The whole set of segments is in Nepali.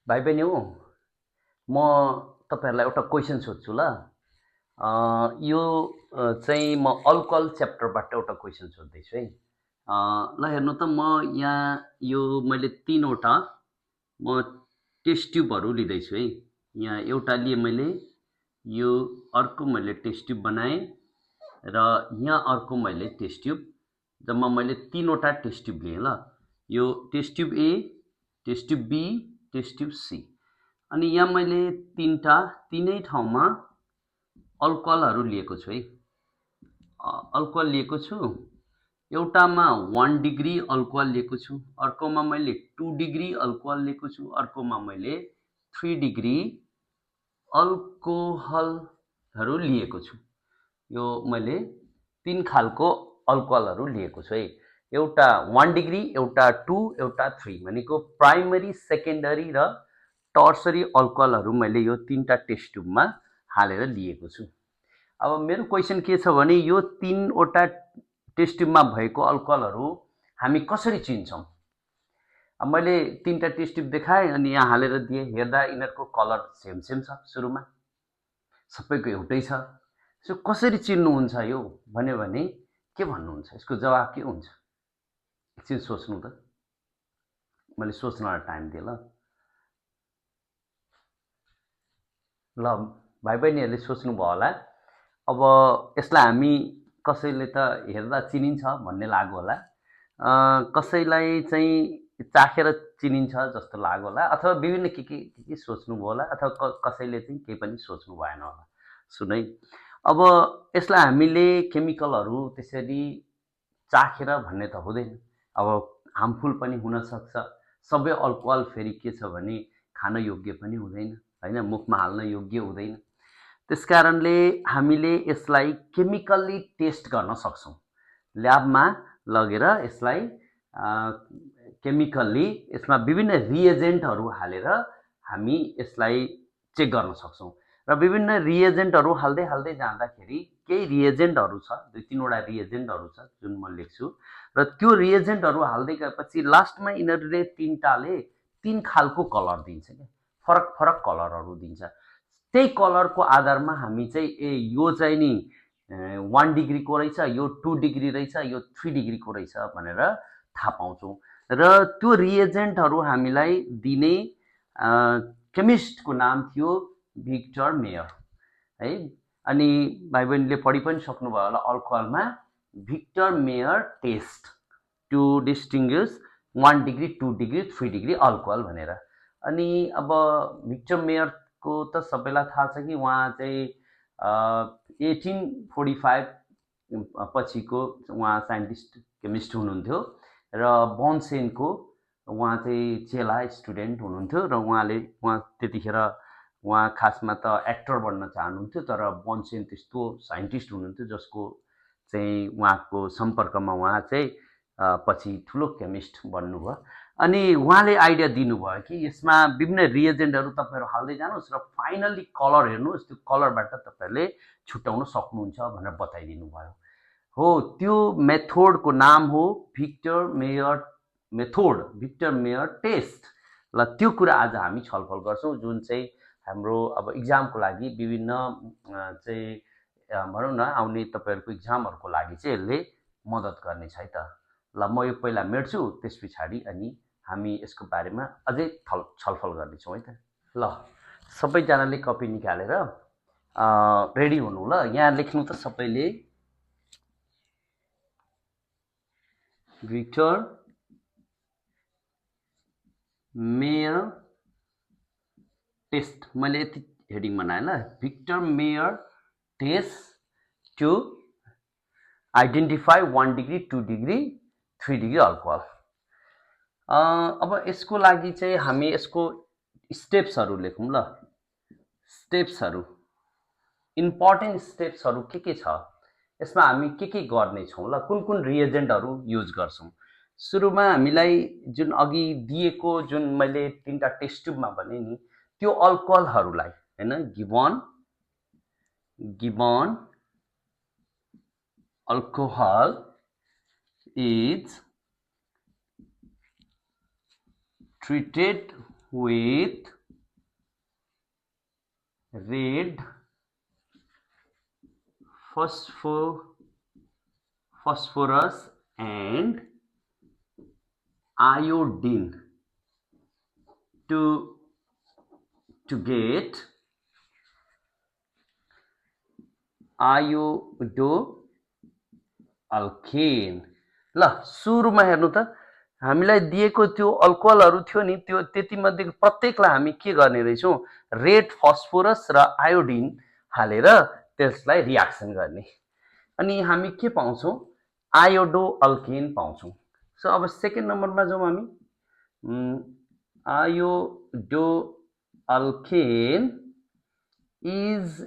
भाइ बहिनी हो म तपाईँहरूलाई एउटा क्वेसन सोध्छु ल। यो चाहिँ म अल्कोहल च्याप्टरबाट एउटा क्वेसन सोध्दैछु है। ल हेर्नु त म यहाँ यो मैले तीनवटा म टेस्ट ट्युबहरू लिँदैछु है। यहाँ एउटा लिएँ मैले, यो अर्को मैले टेस्ट ट्युब बनाएँ र यहाँ अर्को मैले टेस्ट ट्युब, जम्मा मैले तीनवटा टेस्ट ट्युब लिएँ ल। यो test tube A, test tube B, test tube C. अनि यहाँ मैले तिनै ठाउँमा अल्कोहलहरू लिएको छु है। अल्कोहल लिएको छु, एउटामा 1 डिग्री अल्कोहल लिएको छु, अर्कोमा मैले 2 डिग्री अल्कोहल लिएको छु, अर्कोमा मैले 3 डिग्री अल्कोहलहरू लिएको छु। यो मैले 3 खालको अल्कोहलहरू लिएको छु है। एउटा 1 डिग्री, एउटा 2, एउटा 3 भनेको प्राइमरी, सेकेन्डरी र टर्सरी अल्कोहलहरू मैले यो तीनटा टेस्ट ट्युबमा हालेर लिएको छु। अब मेरो क्वेसन के छ भने यो तीनवटा टेस्ट ट्युबमा भएको अल्कोहलहरू हामी कसरी चिन्छौँ? अब मैले तीनटा टेस्ट ट्युब देखाएँ अनि यहाँ हालेर दिएँ, हेर्दा यिनीहरूको कलर सेम सेम छ, सुरुमा सबैको एउटै छ। सो कसरी चिन्नुहुन्छ यो भन्यो भने के भन्नुहुन्छ? यसको जवाब के हुन्छ? एकछिन सोच्नु त, मैले सोच्नलाई टाइम दिएँ ल। ल भाइ बहिनीहरूले सोच्नुभयो होला। अब यसलाई हामी कसैले त हेर्दा चिनिन्छ भन्ने लाग्यो होला, कसैलाई चाहिँ चाखेर चिनिन्छ जस्तो लाग्यो होला, अथवा विभिन्न के सोच्नुभयो होला, अथवा कसैले चाहिँ केही पनि सोच्नु भएन होला। सुनै, अब यसलाई हामीले केमिकलहरू त्यसरी चाखेर भन्ने त हुँदैन। अब हार्मफुल पनि हुनसक्छ। सबै अल्कोहल फेरि के छ भने खान योग्य पनि हुँदैन होइन, मुखमा हाल्न योग्य हुँदैन। त्यस कारणले हामीले यसलाई केमिकल्ली टेस्ट गर्न सक्छौँ। ल्याबमा लगेर यसलाई केमिकल्ली यसमा विभिन्न रिएजेन्टहरू हालेर हामी यसलाई चेक गर्न सक्छौँ। र विभिन्न रिएजेन्टहरू हाल्दै हाल्दै जाँदाखेरि केही रिएजेन्टहरू छ, 2-3वटा रिएजेन्टहरू छ जुन म लेख्छु, र त्यो रिएजेन्टहरू हाल्दै गएपछि लास्टमा यिनीहरूले तिनटाले 3 खालको कलर दिन्छ क्या, फरक फरक कलरहरू दिन्छ। त्यही कलरको आधारमा हामी चाहिँ यो चाहिँ नि 1 डिग्रीको रहेछ, यो 2 डिग्री रहेछ, यो 3 डिग्रीको रहेछ भनेर थाहा पाउँछौँ। र त्यो रिएजेन्टहरू हामीलाई दिने केमिस्टको नाम थियो भिक्टर मेयर है। अनि भाइ बहिनीले पढि पनि सक्नुभयो होला अल्कोहलमा Victor Meyer test to distinguish 1 degree, 2 degree, 3 degree alcohol भनेर। अनि अब भिक्टर मेयरको त सबैलाई थाहा छ कि उहाँ चाहिँ 1845 पछिको उहाँ साइन्टिस्ट केमिस्ट हुनुहुन्थ्यो र बोन्सेनको उहाँ चाहिँ चेला स्टुडेन्ट हुनुहुन्थ्यो र उहाँ त्यतिखेर उहाँ खासमा त एक्टर बन्न चाहनुहुन्थ्यो, तर बोन्सेन त्यस्तो साइन्टिस्ट हुनुहुन्थ्यो जसको चाहिँ उहाँको सम्पर्कमा उहाँ चाहिँ पछि ठुलो केमिस्ट बन्नुभयो। अनि उहाँले आइडिया दिनुभयो कि यसमा विभिन्न रिएजेन्टहरू तपाईँहरू हाल्दै जानुहोस् र फाइनल्ली कलर हेर्नुहोस्, त्यो कलरबाट तपाईँहरूले छुट्याउन सक्नुहुन्छ भनेर बताइदिनु भयो। हो, त्यो मेथोडको नाम हो Victor Meyer method, Victor Meyer test. ल त्यो कुरा आज हामी छलफल गर्छौँ, जुन चाहिँ हाम्रो अब इक्जामको लागि विभिन्न चाहिँ भनौँ न आउने तपाईँहरूको इक्जामहरूको लागि चाहिँ यसले मद्दत गर्नेछ है त। ल म यो पहिला मेट्छु, त्यस पछाडि अनि हामी यसको बारेमा अझै छलफल गर्नेछौँ है त। ल सबैजनाले कपी निकालेर रेडी हुनु ल। यहाँ लेख्नु त सबैले भिक्टर मेयर टेस्ट, मैले यति हेडिङ बनाएँ ल, Victor Meyer test to identify 1 degree, 2 degree, 3 degree alcohol. अब यसको लागि चाहिँ हामी यसको स्टेप्सहरू लेखौँ ल। स्टेप्सहरू, इम्पोर्टेन्ट स्टेप्सहरू के छ यसमा हामी के गर्नेछौँ ल, कुन कुन रिएजेन्टहरू युज गर्छौँ। सुरुमा हामीलाई जुन अघि दिएको जुन मैले 3टा टेस्ट ट्युबमा भने नि त्यो अल्कोहलहरूलाई हैन, given alcohol is treated with red phosphorus and iodine to get आयोडोअल्केन। ल सुरुमा हेर्नु त हामीलाई दिएको त्यो अल्कोहलहरु थियो नि त्यो त्यति मध्ये प्रत्येकलाई हामी के गर्ने रहेछौं रेड फस्फोरस र आयोडिन हालेर त्यसलाई रियाक्सन गर्ने अनि हामी के पाउँछौं आयोडोअल्केन पाउँछौं। सो अब सेकेन्ड नम्बरमा जाउँ हामी आयोडोअल्केन is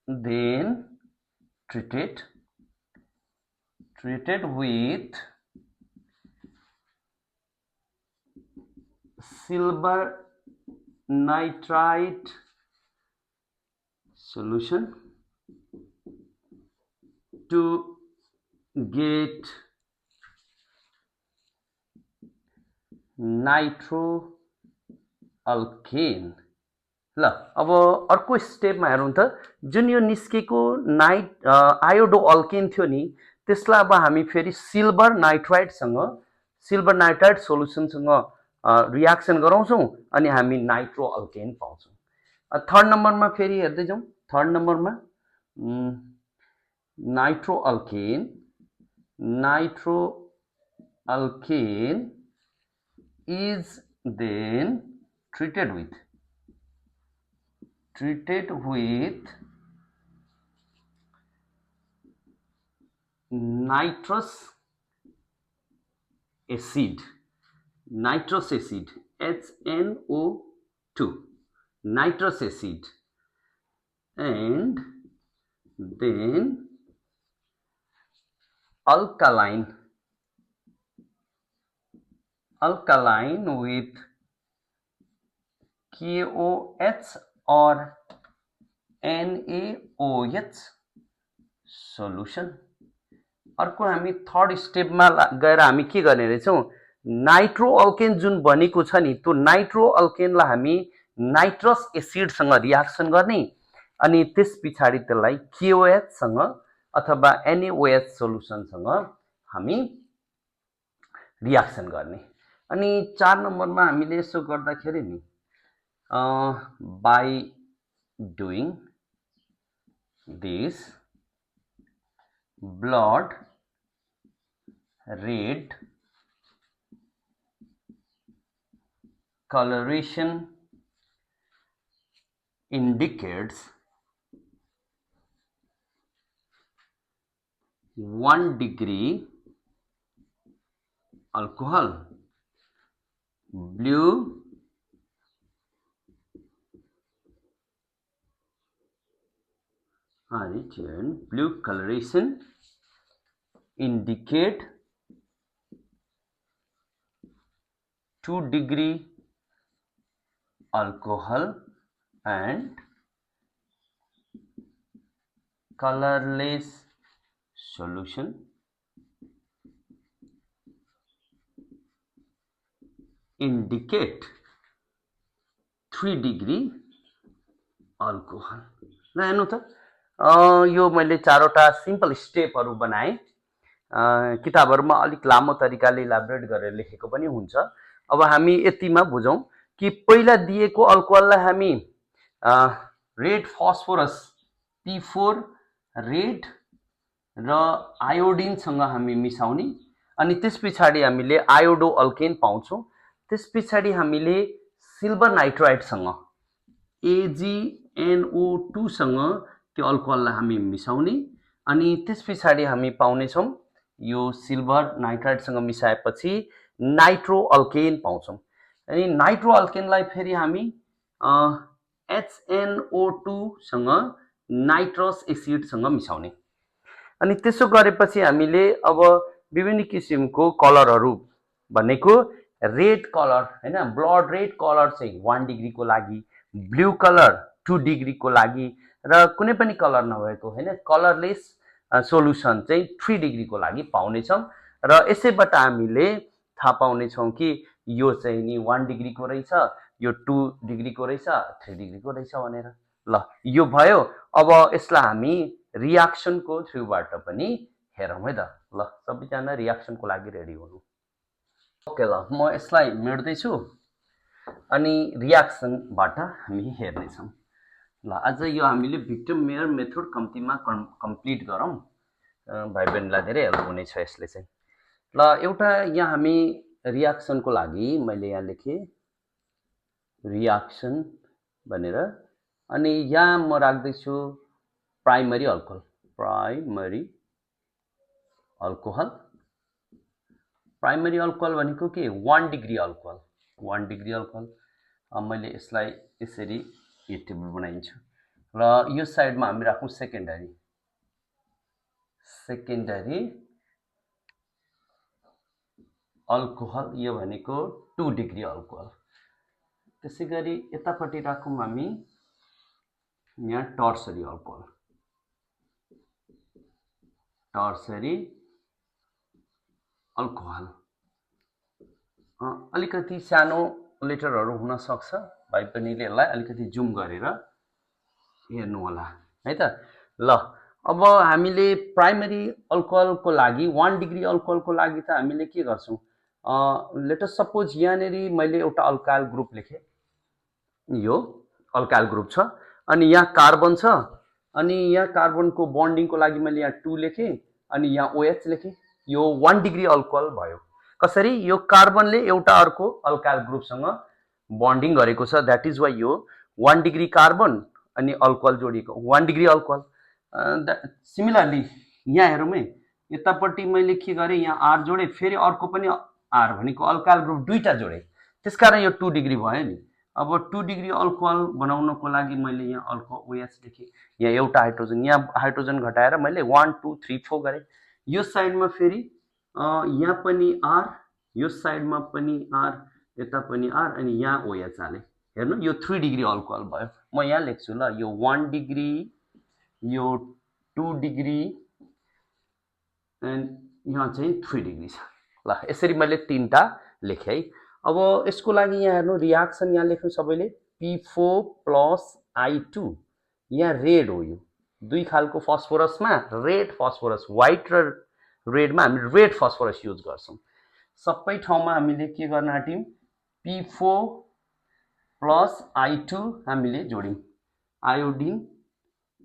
then treated with silver nitrite solution to get नाइट्रोअल्केन। ल अब अर्को स्टेपमा हेरौँ त जुन यो निस्केको आयोडोअल्केन थियो नि त्यसलाई अब हामी फेरि सिल्भर नाइट्राइड सोलुसनसँग रियाक्सन गराउँछौं अनि हामी नाइट्रोअल्केन पाउँछौं। थर्ड नम्बरमा फेरि हेर्दै जाउँ। थर्ड नम्बरमा नाइट्रोअल्केन is then treated with nitrous acid HNO2 nitrous acid and then alkaline with KOH or NaOH solution। अर्को हामी थर्ड स्टेपमा गएर हामी के गर्ने रहेछौं नाइट्रोअल्केन जुन बनेको छ नि त्यो नाइट्रोअल्केनलाई हामी नाइट्रस एसिडसँग रियाक्सन गर्ने अनि त्यसपछि त्यसलाई KOH सँग अथवा NaOH सोलुसनसँग हामी रियाक्सन गर्ने अनि 4 नम्बरमा हामीले यसो गर्दाखेरि नि by doing this blood red coloration indicates 1 degree alcohol, blue coloration indicate 2 degree alcohol and colorless solution indicate 3 degree alcohol। ल हेर्नु त यो मैले चारवटा सिम्पल स्टेपहरु बनाए किताबहरुमा अलिक लामो तरिकाले इलाबोरेट गरेर लेखेको पनि हुन्छ। अब हामी यतिमा बुझौं कि पहिला दिएको अल्कोहललाई हामी रेड फस्फोरस P4 रेड र आयोडिन सँग हामी मिसाउने अनि त्यसपछि हामीले आयोडोअल्केन पाउँछौं। त्यसपछि हामीले सिल्भर नाइट्राइड सँग AgNO2 सँग त्यो अल्कोहललाई हामी मिसाउने अनि त्यसपछि हामी पाउने छौं यो सिल्भर नाइट्राइड सँग मिसाएपछि नाइट्रोअल्केन पाउँछौं। अनि नाइट्रोअल्केनलाई फेरि हामी HNO2 सँग नाइट्रस एसिड सँग मिसाउने अनि त्यसो गरेपछि हामीले अब विभिन्न किसिमको कलरहरु भनेको रेड कलर हैन ब्लड रेड कलर चाहिँ 1 डिग्री को लागि ब्लू कलर 2 डिग्री को लागि र कुनै पनि कलर नभएको हैन कलरलेस सोलुसन चाहिँ 3 डिग्री को लागि पाउने छौं र यसैबाट हामीले थाहा पाउने छौं कि यो चाहिँ नि 1 डिग्री को रहेछ यो 2 डिग्रीको रहेछ 3 डिग्रीको रहेछ भनेर। ल यो भयो। अब यसलाई हामी रियाक्सनको थ्रुबाट पनि हेरौँ है त। ल सबैजना रियाक्सनको लागि रेडी हुनु। ओके ल म यसलाई मेट्दैछु अनि रियाक्सनबाट हामी हेर्नेछौँ। ल आज यो हामीले भिक्टिम मेयर मेथड कम्तीमा कम्प्लिट गरौँ। भाइ बहिनीलाई धेरै हेल्प हुनेछ यसले चाहिँ। ल एउटा यहाँ हामी रियाक्सनको लागि मैले यहाँ लेखेँ रियाक्सन भनेर, अनि यहाँ म राख्दैछु प्राइमरी अल्कोहल। प्राइमरी अल्कोहल भनेको के 1 डिग्री अल्कोहल। 1 डिग्री अल्कोहल मैले यसलाई यसरी यो टेबल बनाइन्छ र यो साइडमा हामी राखौँ सेकेन्डरी अल्कोहल, यो भनेको 2 डिग्री अल्कोहल। त्यसैगरी यतापट्टि राखौँ हामी यहाँ टर्सरी अल्कोहल। अलिकति सानो लेटरहरू हुन सक्छ, भाइ बहिनीले यसलाई अलिकति जुम गरेर हेर्नु होला है त। ल अब हामीले प्राइमरी अल्कोहलको लागि 1 डिग्री अल्कोहलको लागि त हामीले के गर्छौँ, लेट अस सपोज यहाँनिर मैले एउटा अल्काइल ग्रुप लेखेँ, यो अल्काइल ग्रुप छ अनि यहाँ कार्बन छ, अनि यहाँ कार्बनको बन्डिङको लागि मैले यहाँ 2 लेखेँ अनि यहाँ OH लेखेँ। यो 1 डिग्री अल्कोहल भयो। कसरी? यो कार्बनले एउटा अर्को अल्काइल ग्रुपसँग बन्डिङ गरेको छ, द्याट इज वाइ यो 1 डिग्री कार्बन अनि अल्कोहल जोडिएको 1 डिग्री अल्कोहल। सिमिलरली यहाँ हेरौँ है, यतापट्टि मैले के गरेँ, यहाँ R जोडेँ, फेरि अर्को पनि R भनेको अल्काइल ग्रुप दुईटा जोडेँ, त्यसकारण यो 2 डिग्री भयो नि। अब 2 डिग्री अल्कोहल बनाउनको लागि मैले यहाँ अल्कोहल OH लेखेँ, यहाँ एउटा हाइड्रोजन, यहाँ हाइड्रोजन घटाएर मैले 1 2 3 4 गरेँ। यो साइडमा फेरि यहाँ पनि R, यो साइडमा पनि R, यता पनि R अनि यहाँ OH हालेँ। हेर्नु यो 3 डिग्री अल्कोहल भयो। म यहाँ लेख्छु ल, यो 1 डिग्री, यो 2 डिग्री एन्ड यहाँ चाहिँ 3 डिग्री छ। ल यसरी मैले 3टा लेखेँ है। अब यसको लागि यहाँ हेर्नु रियाक्सन यहाँ लेख्नु सबैले P4 + I2, यहाँ रेड हो, यो दुई खालको फस्फोरसमा रेड फस्फोरस, व्हाइट र रेडमा हामी रेड फस्फोरस युज गर्छौँ। सबै ठाउँमा हामीले के गर्न आँट्यौँ, P4 + I2 हामीले जोड्यौँ, आयोडिन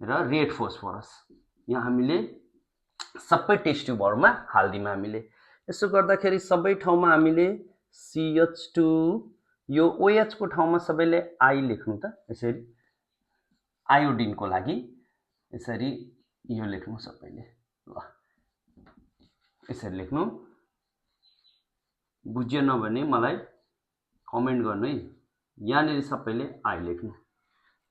र रेड फस्फोरस यहाँ हामीले सबै टेस्ट ट्युबहरूमा हालिदियौँ हामीले। यसो गर्दाखेरि सबै ठाउँमा हामीले CH2, यो OH को ठाउँमा सबैले I लेख्नु त, यसरी आयोडिनको लागि यसरी यो लेख्नु सबैले। ल यसरी लेख्नु, बुझेन भने मलाई कमेन्ट गर्नु है। यहाँनिर सबैले I लेख्नु।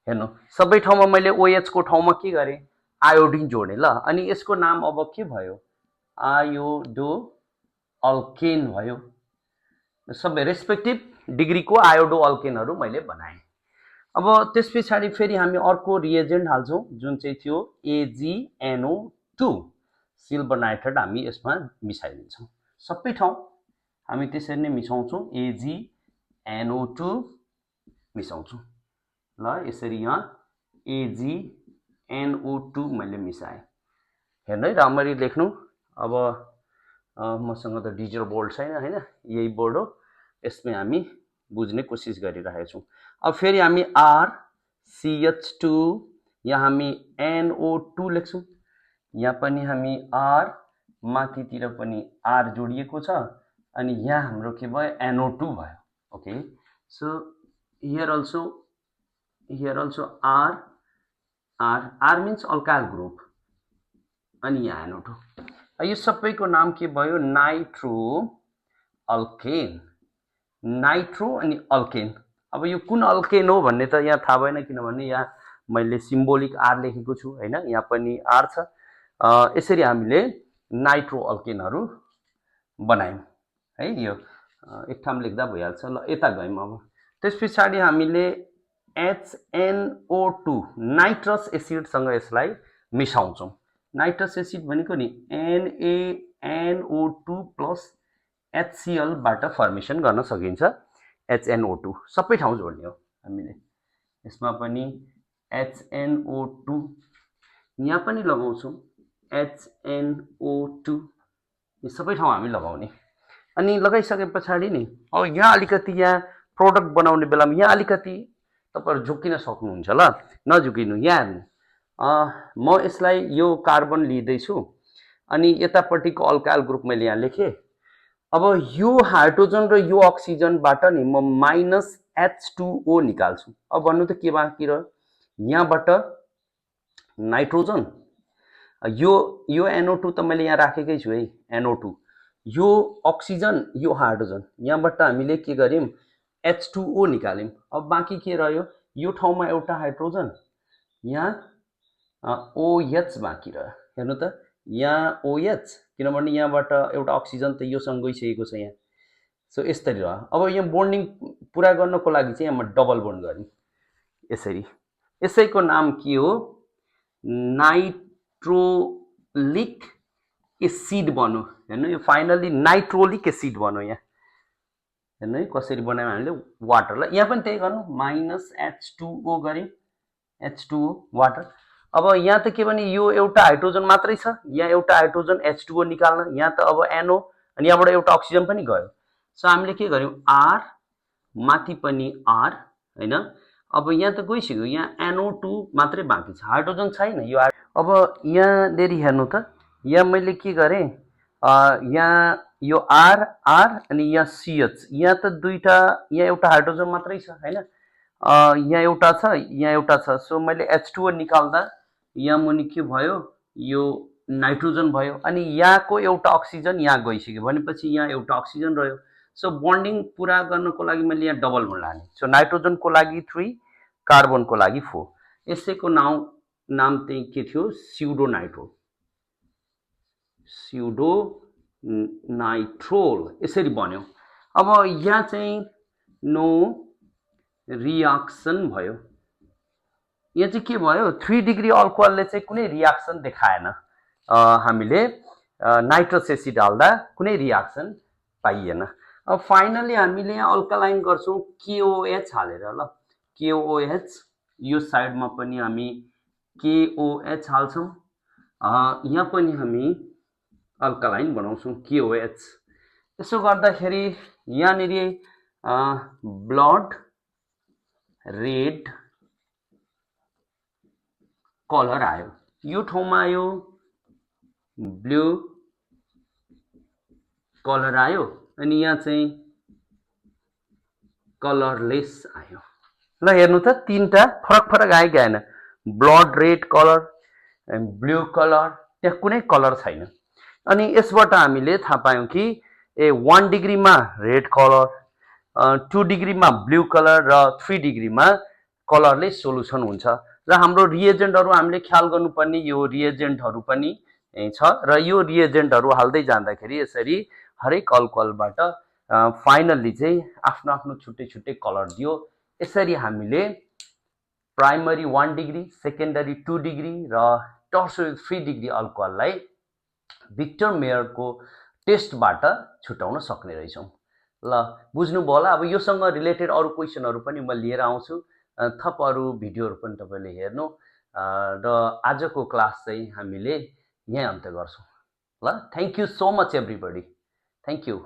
हेर्नु सबै ठाउँमा मैले OH को ठाउँमा के गरेँ, आयोडिन जोडेँ। ल अनि यसको नाम अब के भयो, आयोडो अल्केन भयो। सबै रेस्पेक्टिभ डिग्रीको आयोडो अल्केनहरू मैले बनाएँ। अब त्यस पछाडि फेरि हामी अर्को रिएजेन्ट हाल्छौँ जुन चाहिँ थियो AgNO2, सिल्भर नाइट्रेट हामी यसमा मिसाइदिन्छौँ। सबै ठाउँ हामी त्यसरी नै मिसाउँछौँ, AgNO2 मिसाउँछौँ। ल यसरी यहाँ AgNO2 मैले मिसाएँ। हेर्नु है राम्ररी लेख्नु। अब मसँग त डिजिटल बोर्ड छैन हैन, यही बोर्ड हो, यसमै हामी बुझ्ने कोसिस गरिरहेका छौँ। अब फेरि हामी R CH2, यहाँ हामी NO2 लेख्छौँ, यहाँ पनि हामी R, माथितिर पनि R जोडिएको छ अनि यहाँ हाम्रो के भयो, NO2 भयो। Okay, so here also R means alkyl group अनि यहाँ NO2। यो सबैको नाम के भयो, नाइट्रो अल्केन। नाइट्रो अनि अल्केन। अब यो कुन अल्केन हो भन्ने त यहाँ थाहा भएन, किनभने यहाँ मैले सिम्बोलिक R लेखेको छु हैन, यहाँ पनि R छ। यसरी हामीले नाइट्रो अल्केनहरू बनायौँ है। यो एक ठाउँ लेख्दा भइहाल्छ। ल यता गयौँ। अब त्यस पछाडि हामीले HNO2 नाइट्रस एसिडसँग यसलाई मिसाउँछौँ। नाइट्रस एसिड भनेको नि NaNO2 + HCl बाट फर्मेसन गर्न सकिन्छ। HNO2 सबै ठाउँ जोड्ने हो हामीले। यसमा पनि HNO2 यहाँ पनि लगाउँछौँ HNO2 यो सबै ठाउँ हामी लगाउने। अनि लगाइसके पछाडि नि अब यहाँ अलिकति यहाँ प्रोडक्ट बनाउने बेलामा यहाँ अलिकति तपाईँहरू झुक्किन सक्नुहुन्छ ल, नझुकिनु। यहाँ हेर्नु म यसलाई यो कार्बन लिँदैछु अनि यतापट्टिको अल्काइल ग्रुप मैले यहाँ लेखेँ। अब यो हाइड्रोजन र यो अक्सिजनबाट नि म -H2O निकाल्छु। अब भन्नु त के बाँकी रह्यो, यहाँबाट नाइट्रोजन, यो NO2 त मैले यहाँ राखेकै छु है, NO2, यो अक्सिजन, यो हाइड्रोजन, यहाँबाट हामीले के गर्यौँ H2O निकाल्यौँ। अब बाँकी के रह्यो, यो ठाउँमा एउटा हाइड्रोजन, यहाँ OH बाँकी रह्यो। हेर्नु त यहाँ OH, किनभने यहाँबाट एउटा अक्सिजन त योसँग गइसकेको छ यहाँ। सो यसरी रह्यो। अब यहाँ बोन्डिङ पुरा गर्नको लागि चाहिँ यहाँ डबल बोन्ड गर्ने यसरी। यसैको नाम के हो, नाइट्रोलिक एसिड बन्यो। हेर्नु यो फाइनल्ली नाइट्रोलिक एसिड बन्यो यहाँ। हेर्नु है कसरी बनायौँ हामीले वाटरलाई। यहाँ पनि त्यही गर्नु, -H2O गऱ्यौँ, H2O वाटर। अब यहाँ त के भने यो एउटा हाइड्रोजन मात्रै छ, यहाँ एउटा हाइड्रोजन H2O निकाल्न, यहाँ त अब NO अनि यहाँबाट एउटा अक्सिजन पनि गयो। सो हामीले के गर्यौँ R माथि पनि R हैन। अब यहाँ त गइसक्यो, यहाँ NO2 मात्रै बाँकी छ, हाइड्रोजन छैन यो। अब यहाँनेरि हेर्नु त, यहाँ मैले के गरेँ, यहाँ यो R अनि यहाँ CH, यहाँ त दुईटा, यहाँ एउटा हाइड्रोजन मात्रै छ हैन, यहाँ एउटा छ, यहाँ एउटा छ। सो मैले H2O निकाल्दा यहाँ मुनि के भयो, यो नाइट्रोजन भयो अनि यहाँको एउटा अक्सिजन यहाँ गइसक्यो भनेपछि यहाँ एउटा अक्सिजन रह्यो। सो बन्डिङ पुरा गर्नको लागि मैले यहाँ डबल बोन्ड लाने। सो नाइट्रोजनको लागि 3, कार्बनको लागि 4। यसैको नाम चाहिँ के थियो, स्युडो नाइट्रोल यसरी बन्यो। अब यहाँ चाहिँ नो रियाक्सन भयो। यहाँ चाहिँ के भयो, 3 डिग्री अल्कोहलले चाहिँ कुनै रियाक्सन देखाएन। हामीले नाइट्रस एसिड हाल्दा कुनै रियाक्सन पाइएन। अब फाइनली हामीले यहाँ अल्कालाइन गर्छौँ KOH हालेर ल, KOH, यो साइडमा पनि हामी KOH हाल्छौँ, यहाँ पनि हामी अल्कालाइन बनाउँछौँ KOH। यसो गर्दाखेरि यहाँनिर ब्लड रेड कलर आयो, यो ठाउँमा आयो ब्लू कलर आयो अनि यहाँ चाहिँ कलरलेस आयो। ल हेर्नु त तीनटा फरक आयो कि आएन, blood red colour, blue colour, त्यहाँ कुनै कलर छैन। अनि यसबाट हामीले थाहा पायौँ कि 1 डिग्रीमा रेड कलर, 2 डिग्रीमा ब्लू कलर र 3 डिग्रीमा कलरलेस सोलुसन हुन्छ। र हाम्रो रिएजेन्टहरू हामीले ख्याल गर्नुपर्ने यो रिएजेन्टहरू पनि छ र यो रिएजेन्टहरू हाल्दै जाँदाखेरि यसरी हरेक अल्कोहलबाट फाइनल्ली चाहिँ आफ्नो आफ्नो छुट्टै छुट्टै कलर दियो। यसरी हामीले प्राइमरी 1 डिग्री, सेकेन्डरी 2 डिग्री र टर्सरी 3 डिग्री अल्कोहललाई भिक्टर मेयरको टेस्टबाट छुटाउन सक्ने रहेछौँ। ल बुझ्नुभयो होला। अब योसँग रिलेटेड अरू क्वेसनहरू पनि म लिएर आउँछु, थप अरू भिडियोहरू पनि तपाईँले हेर्नु र आजको क्लास चाहिँ हामीले यहीँ अन्त्य गर्छौँ। ल thank you so much everybody, thank you.